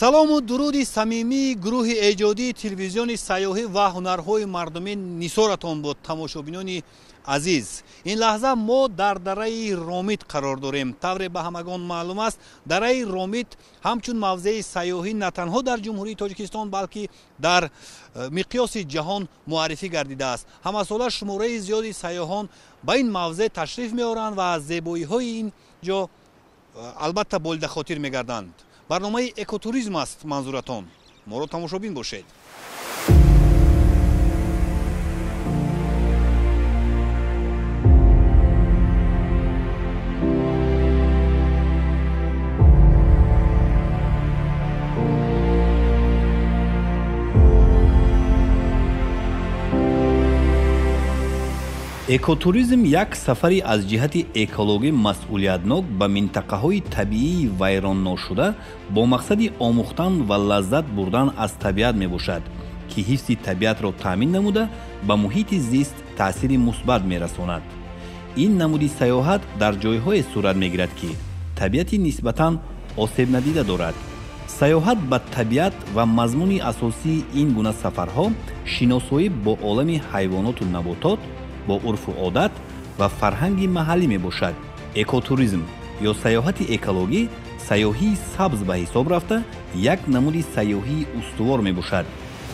Салому дуруди самимии гурӯҳи эҷодии телевизиони сайёҳӣ ва ҳунарҳои мардумӣ нисоратон буд, тамошобинони азиз. Ин лаҳза мо дар дараи Ромит қарор дорем. Тавре ба ҳамагон маълум аст, дараи Ромит ҳамчун мавзеи сайёҳӣ на танҳо дар Ҷумҳурии Тоҷикистон, балки дар миқёси ҷаҳон муаррифӣ гардидааст. Ҳамасола шумораи зиёди сайёҳон ба ин мавзеъ ташриф меоранд ва аз зебоиҳои ин ҷо албатта болидахотир мегарданд. Барномаи экотуризм аст манзуратон. Моро тамошобин бошед. Экотуризм як сафари аз ҷиҳати экологӣ масъулиятнок ба минтақаҳои табиии вайронношуда бо мақсади омӯхтан ва лаззат бурдан аз табиат мебошад, ки ҳифзи табиатро таъмин намуда ба муҳити зист таъсири мусбат мерасонад. Ин намуди сайёҳат дар ҷойҳое сурат мегирад, ки табиати нисбатан осебнадида дорад. Сайёҳат ба табиат ва мазмуни асосии ин гуна сафарҳо шиносоӣ бо олами ҳайвоноту наботот, бо урфу одат ва фарҳанги маҳаллӣ мебошад. Экотуризм ё сайёҳати экологӣ сайёҳии сабз ба ҳисоб рафта, як намуди сайёҳии устувор мебошад,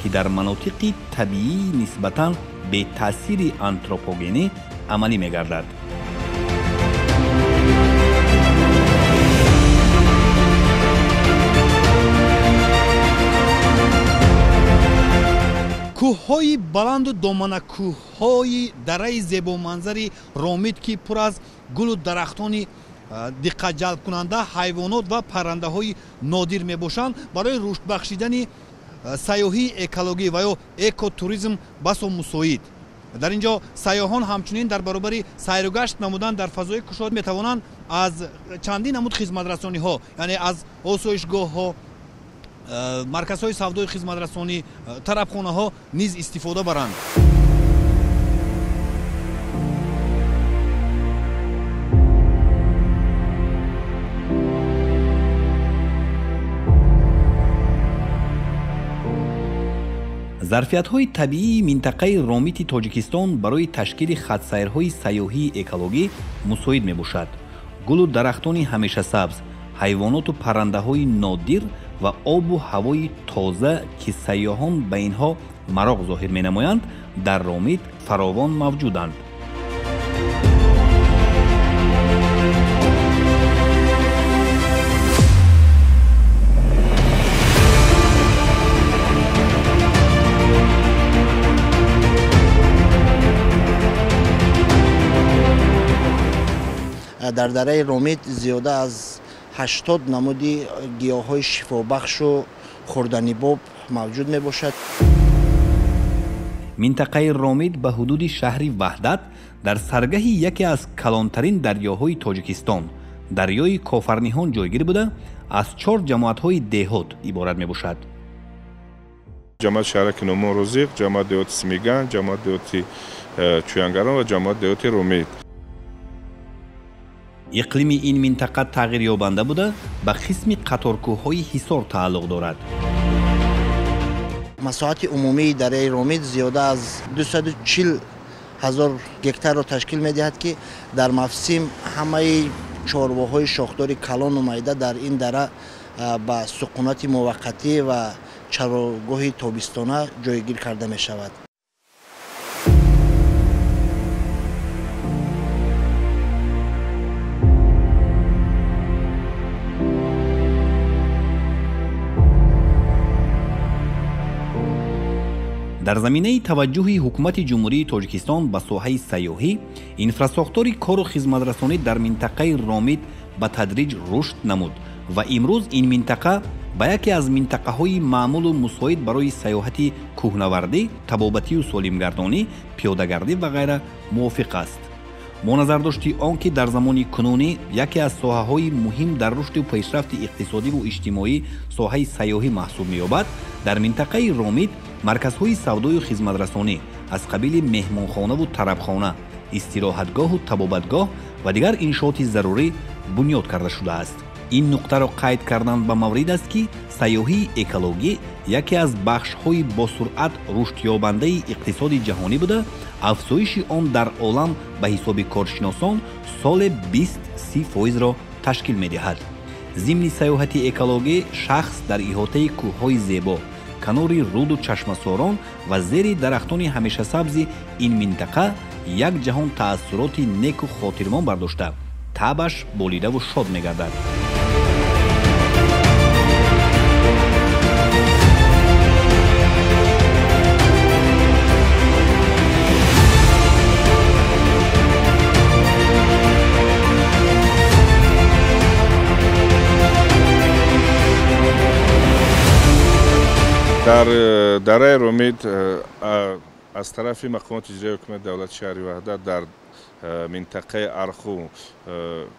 ки дар манотиқи табиии нисбатан бетаъсири антропогенӣ амалӣ мегардад. Кӯҳҳои баланду доманакӯҳҳои дараи зебоманзари Ромит, ки пур аз гулу дарахтони диққатҷалбкунанда, ҳайвонот ва паррандаҳои нодир мебошанд, барои рушд бахшидани сайёҳии экологӣ ва ё экотуризм басо мусоид. Дар ин ҷо сайёҳон ҳамчунин дар баробари сайругашт намудан дар фазои кушод метавонанд аз чандин намуд хизматрасониҳо, яъне аз осоишгоҳҳо, марказҳои савдои хизматрасонӣ, тарабхонаҳо низ истифода баранд. Зарфиятҳои табиии минтақаи Ромити Тоҷикистон барои ташкили хатсайрҳои сайёҳии экологӣ мусоид мебошад. Гулу дарахтони ҳамешасабз, ҳайвоноту паррандаҳои нодир ва обу ҳавои тоза, ки сайёҳон ба инҳо мароқ зоҳир менамоянд, дар Ромит фаровон мавҷуданд. Дар дараи Ромит зиёда аз 80 намуди гиёҳҳои шифобахшу хӯрданибоб мавҷуд мебошад. Минтақаи Ромит ба ҳудуди шаҳри Ваҳдат дар саргаҳи яке аз калонтарин дарёҳои Тоҷикистон, дарёи Кофарниҳон ҷойгир буда, аз 4 ҷамоатҳои деҳот иборат мебошад. Ҷамоати шаҳраки Нумон Розиқ, ҷамоати деҳоти Симиган, ҷамоати деҳоти Чӯянгарон ва ҷамоати деҳоти Ромит. Иқлими ин минтақа тағйирёбанда буда, ба қисми қаторкӯҳҳои Ҳисор тааллуқ дорад. Масоҳати умумии дараи Ромит зиёда аз 240 000 гектарро ташкил медиҳад, ки дар мавсим ҳамаи чорвоҳои шохдори калону майда дар ин дара ба суқунати муваққатӣ ва чарогоҳи тобистона ҷойгир карда мешавад. Дар заминаи таваҷҷӯҳи ҳукумати Ҷумҳурии Тоҷикистон ба соҳаи сайёҳӣ, инфрасохтори кору хизматрасонӣ дар минтақаи Ромит ба тадриҷ рушд намуд ва имрӯз ин минтақа ба яке аз минтақаҳои маъмулу мусоид барои сайёҳати кӯҳнавардӣ, табобатию солимгардонӣ, пиёдагардӣ ва ғайра мувофиқ аст. Бо назардошти он ки дар замони кунунӣ яке аз соҳаҳои муҳим дар рушду пешрафти иқтисодиву иҷтимоӣ соҳаи сайёҳӣ маҳсуб меёбад, дар минтақаи Ромит марказҳои савдою хизматрасонӣ аз қабили меҳмонхонаву тарабхона, истироҳатгоҳу табобатгоҳ ва дигар иншооти зарурӣ бунёд карда шудааст. Ин нуқтаро қайд кардан ба маврид аст, ки сайёҳии экологӣ яке аз бахшҳои босуръат рушдёбандаи иқтисоди ҷаҳонӣ буда, афзоиши он дар олам ба ҳисоби коршиносон соле 20-30 фоизро ташкил медиҳад. Зимни сайёҳати экологӣ шахс дар иҳотаи кӯҳҳои зебо, канори руду чашмасорон ва зери дарахтони ҳамешасабзи ин минтақа як ҷаҳон таассуроти неку хотирмон бардошта, табаш болидаву шод мегардад. Дар дараи Ромид аз тарафи мақомоти иҷроияи ҳукумати давлати шаҳри Ваҳдат дар минтақаи Арху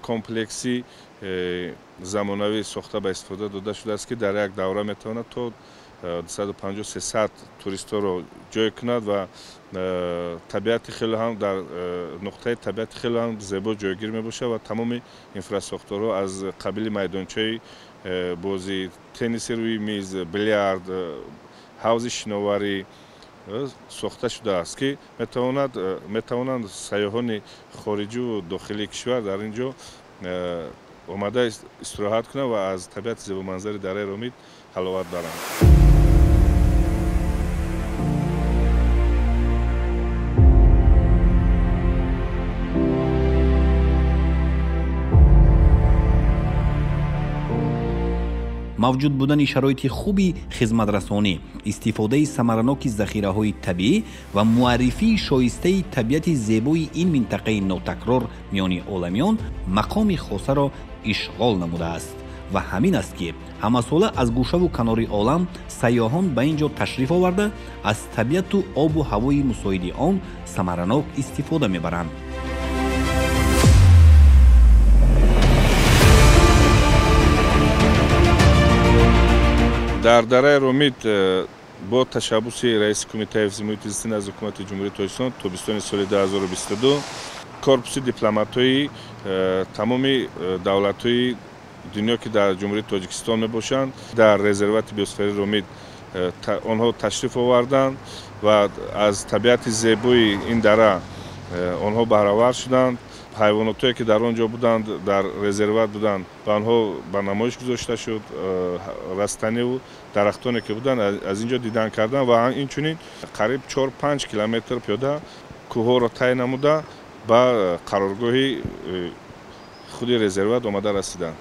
комплекси замонавӣ сохта ба истифода дода шудааст, ки дар як давра метавонад то 250-300 туристҳоро ҷой кунад ва табиати хеле ҳам дар нуқтаи табиати хеле ҳам зебо ҷойгир мебошад ва тамоми инфрасохторҳо аз қабили майдончаи бозӣ, тенниси рӯи миз, билярд, ҳавзи шиноварӣ сохта шудааст, ки метавонанд сайёҳони хориҷиву дохилии кишвар дар ин ҷо омада истироҳат кунанд ва аз табиати зебоманзари дараи Ромид ҳаловат баранд. Мавҷуд будани шароити хуби хизматрасонӣ, истифодаи самараноки захираҳои табиӣ ва муаррифии шоистаи табиати зебои ин минтақаи нотакрор миёни оламиён мақоми хосаро ишғол намудааст. Ва ҳамин аст, ки ҳамасола аз гӯшаву канори олам сайёҳон ба ин ҷо ташриф оварда, аз табиату обу ҳавои мусоиди он самаранок истифода мебаранд. Дар дараи Ромид бо ташаббуси раиси кумитаи ҳифзи муҳити зисти назди ҳукумати Ҷумҳурии Тоҷикистон тобистони соли 2022 корпуси дипломатҳои тамоми давлатҳои дунё, ки дар Ҷумҳурии Тоҷикистон мебошанд, дар резервати биосферии Ромид онҳо ташриф оварданд ва аз табиати зебои ин дара онҳо баҳравар шуданд. Ҳайвонотое, ки дар он ҷо буданд, дар резерват буданд, ба онҳо ба намоиш гузошта шуд. Растаниву дарахтоне, ки буданд, аз ин ҷо дидан карданд ва инчунин қариб 4-5 километр пиёда кӯҳҳоро тай намуда ба қароргоҳи худи резерват омада расиданд.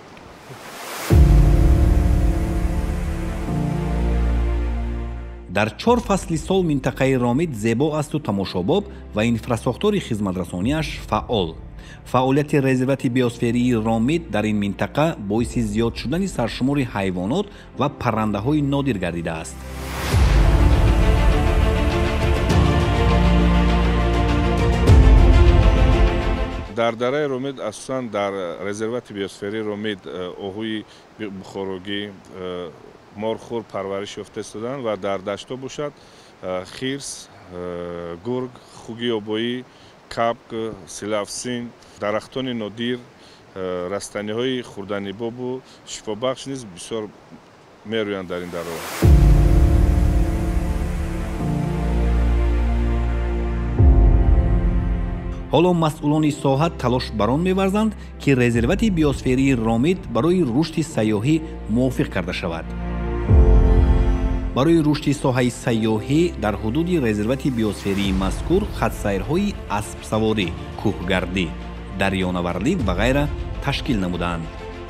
Дар 4 фасли сол минтақаи Ромид зебо асту тамошобоб ва инфрасохтори хизматрасониаш фаъол. Фаъолияти резервати биосферии Ромид дар ин минтақа боиси зиёд шудани саршумори ҳайвонот ва паррандаҳои нодир гардидааст. Дар дараи Ромид, асосан дар резервати биосферии Ромид, оҳуи бухорогӣ, морхӯр парвариш ёфта истоданд ва дар даштҳо бошад хирс, гург, хуги ёбоӣ, кабк, силафсин, дарахтони нодир, растаниҳои хурданибобу шифобахш низ бисёр мерӯянд дар ин дараҳо. Ҳоло масъулони соҳа талош бар он меварзанд, ки резервати биосферии Ромид барои рушди сайёҳӣ мувофиқ карда шавад. Барои рушди соҳаи сайёҳӣ дар ҳудуди резервати биосферии мазкур хатсайрҳои аспсаворӣ, кӯҳгардӣ, дарёнавардӣ ва ғайра ташкил намудаанд.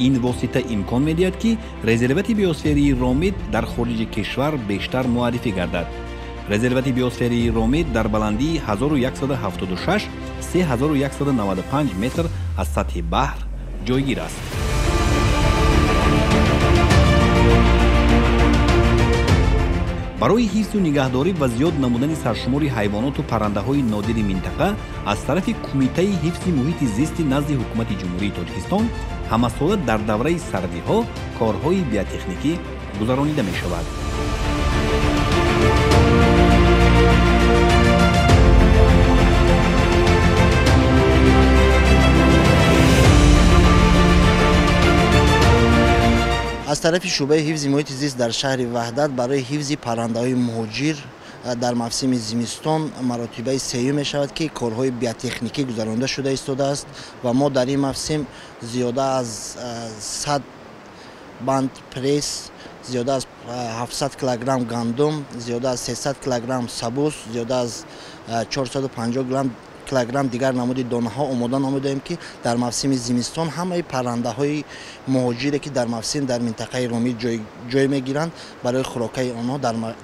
Ин восита имкон медиҳад, ки резервати биосферии Ромид дар хориҷи кишвар бештар муаррифӣ гардад. Резервати биосферии Ромид дар баландии 1176-3195 метр аз сатҳи баҳр ҷойгир аст. Барои ҳифзу нигаҳдорӣ ва зиёд намудани саршумори ҳайвоноту паррандаҳои нодири минтақа аз тарафи Кумитаи ҳифзи муҳити зисти назди Ҳукумати Ҷумҳурии Тоҷикистон ҳамасола дар давраи сардиҳо корҳои биотехникӣ гузаронида мешавад. Аз тарафи шӯъбаи ҳифзи муҳити зист дар шаҳри Ваҳдат барои ҳифзи паррандаҳои муҳоҷир дар мавсими зимистон маротибаи сеюм мешавад, ки корҳои биотехникӣ гузаронда шуда истодааст ва мо дар ин мавсим зиёда аз 100 банд пресс, зиёда аз 700 килограмм гандум, зиёда аз 300 килограмм сабус, зиёда аз 450 килограмм дигар намуди донаҳо омода намудаем, ки дар мавсими зимистон ҳамаи паррандаҳои муҳоҷире, ки дар мавсим дар минтақаи Ромид ҷой мегиранд, барои хӯрокаи онҳо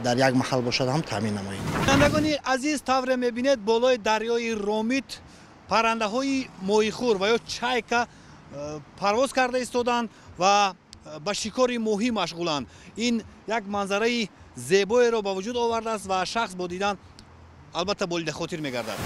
дар як маҳал бошад ҳам таъмин намоем. Бинандагони азиз, тавре мебинед, болои дарёи Ромид паррандаҳои моҳихӯр ва ё чайка парвоз карда истоданд ва ба шикори моҳӣ машғуланд. Ин як манзараи зебоеро ба вуҷуд овардааст ва шахс бо дидан албатта болидахотир мегардад.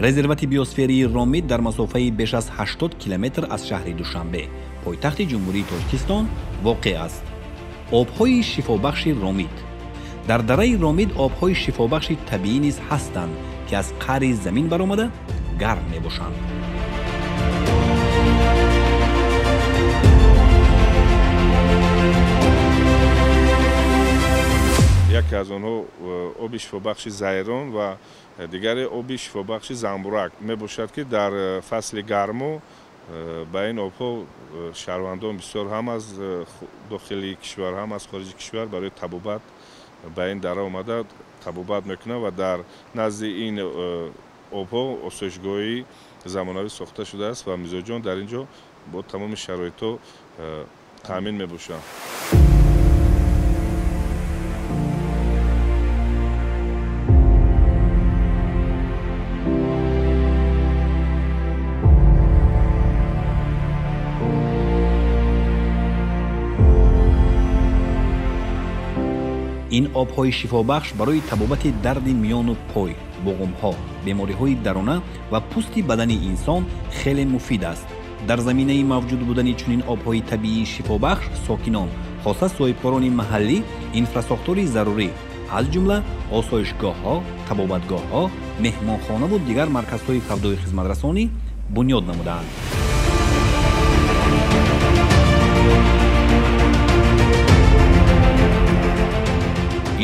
Резервати биосферии Ромид дар масофаи беш аз 80 километр аз шаҳри Душанбе, пойтахти Ҷумҳурии Тоҷикистон, воқеъ аст. Обҳои шифобахши Ромид. Дар дараи Ромид обҳои шифобахши табиӣ низ ҳастанд, ки аз қаъри замин баромада гарм мебошанд. Яке аз онҳо оби шифобахши Зайрон ва дигаре оби шифобахши Замбурак мебошад, ки дар фасли гармо ба ин обҳо шаҳрвандон бисёр ҳам аз дохили кишвар, ҳам аз хориҷи кишвар барои табобат ба ин дара омада табобат мекунанд ва дар назди ин обҳо осоишгоҳи замонавӣ сохта шудааст ва мизоҷон дар ин ҷо бо тамоми шароитҳо таъмин мебошанд. Ин обҳои шифобахш барои табобати дарди миёну пой, буғумҳо, бемориҳои дарона ва пӯсти бадани инсон хеле муфид аст. Дар заминаи мавҷуд будани чунин обҳои табиии шифобахш сокинон, хоса соҳибкорони маҳаллӣ, инфрасохтори зарурӣ, аз ҷумла осоишгоҳҳо, табобатгоҳҳо, меҳмонхонаву дигар марказҳои савдои хизматрасонӣ бунёд намудаанд.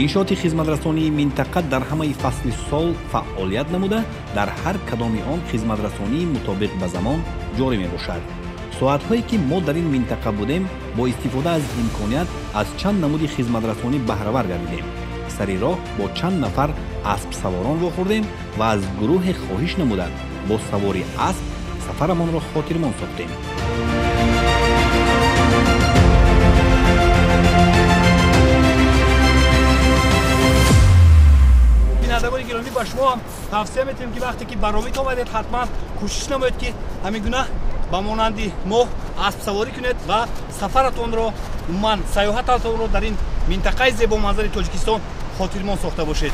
Иншооти хизматрасонии минтақа дар ҳамаи фасли сол фаъолият намуда, дар ҳар кадоми он хизматрасонии мутобиқ ба замон ҷорӣ мебошад. Соатҳое, ки мо дар ин минтақа будем, бо истифода аз имконият аз чанд намуди хизматрасонӣ баҳравар гардидем. Сари роҳ бо чанд нафар аспсаворон вохӯрдем ва аз гурӯҳе хоҳиш намуда, бо савори асп сафарамонро хотирмон сохтем. Бинандагони гиромӣ, ба шумо ҳам тавсия метиҳем, ки вақте ки ба Ромид омадед, ҳатман кӯшиш намоед, ки ҳамин гуна ба монанди мо аспсаворӣ кунед ва сафаратонро, умуман сайёҳататонро дар ин минтақаи зебоманзари Тоҷикистон хотирмон сохта бошед.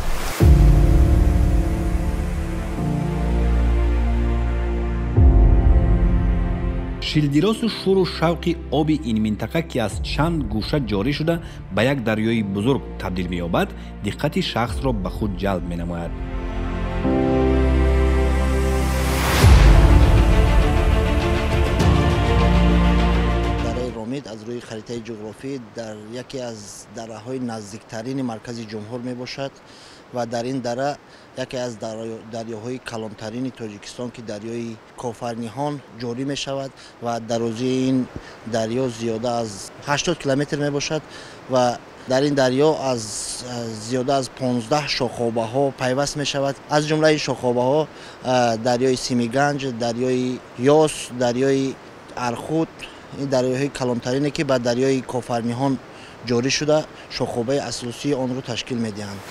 Шилдиросу шӯру шавқи оби ин минтақа, ки аз чанд гӯша ҷорӣ шуда ба як дарёи бузург табдил меёбад, диққати шахсро ба худ ҷалб менамояд. Дараи Ромид аз рӯи харитаи ҷуғрофӣ дар яке аз дараҳои наздиктарини маркази ҷумҳур мебошад ва дар ин дара яке аз дарёҳои калонтарини Тоҷикистон, ки дарёи Кофарниҳон, ҷорӣ мешавад ва дарозии ин дарё зиёда аз 80 километр мебошад ва дар ин дарё аз зиёда аз 15 шохобаҳо пайваст мешавад. Аз ҷумлаи ин шохобаҳо дарёи Симиганҷ, дарёи Ёс, дарёи Архут. Ин дарёҳои калонтарине, ки ба дарёи Кофарниҳон ҷорӣ шуда, шохобаи асосии онро ташкил медиҳанд.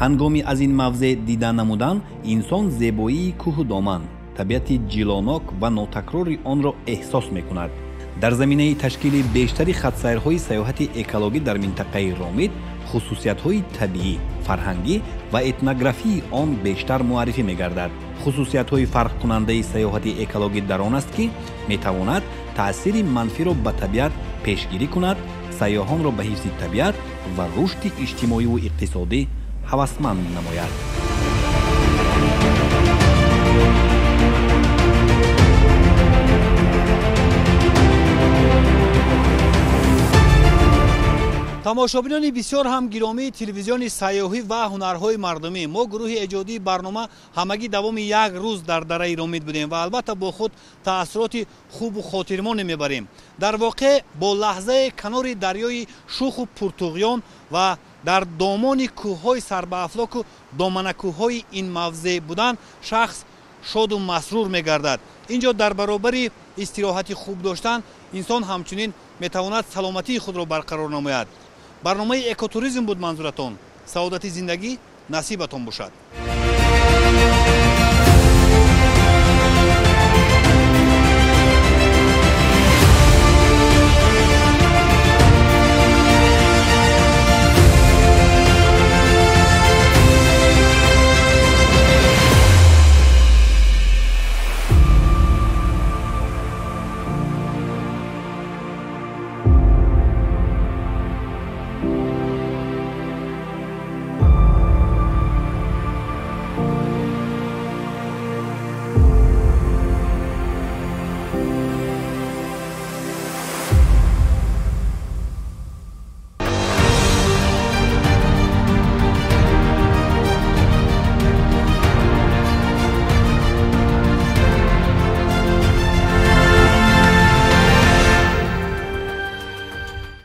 Ҳангоми аз ин мавзеъ дида намудан, инсон зебоии кӯҳу доман, табиати ҷилонок ва нотакрори онро эҳсос мекунад. Дар заминаи ташкили бештари хатсайрҳои сайёҳати экологӣ дар минтақаи Ромид Хусусиятҳои табиӣ, фарҳангӣ ва этнографии он бештар муаррифӣ мегардад. Хусусиятҳои фарқкунандаи сайёҳати экологӣ дар он аст, ки метавонад таъсири манфиро ба табиат пешгирӣ кунад, сайёҳонро ба ҳифзи табиат ва рушди иҷтимоиву иқтисодӣ ҳавасманд намояд. Тамошобинони бисёр ҳам гиромии телевизиони сайёҳӣ ва ҳунарҳои мардумӣ, мо гурӯҳи эҷодии барнома ҳамагӣ давоми як рӯз дар дараи Ромит будем ва албатта бо худ таассуроти хубу хотирмоне мебарем. Дар воқеъ бо лаҳзаи канори дарёи шуху пуртуғён ва дар домони кӯҳҳои сарбаафлоку доманакӯҳҳои ин мавзеъ будан шахс шоду масрур мегардад. Ин ҷо дар баробари истироҳати хуб доштан инсон ҳамчунин метавонад саломатии худро барқарор намояд. Барномаи экотуризм буд манзуратон. Саодати зиндагӣ насибатон бошад.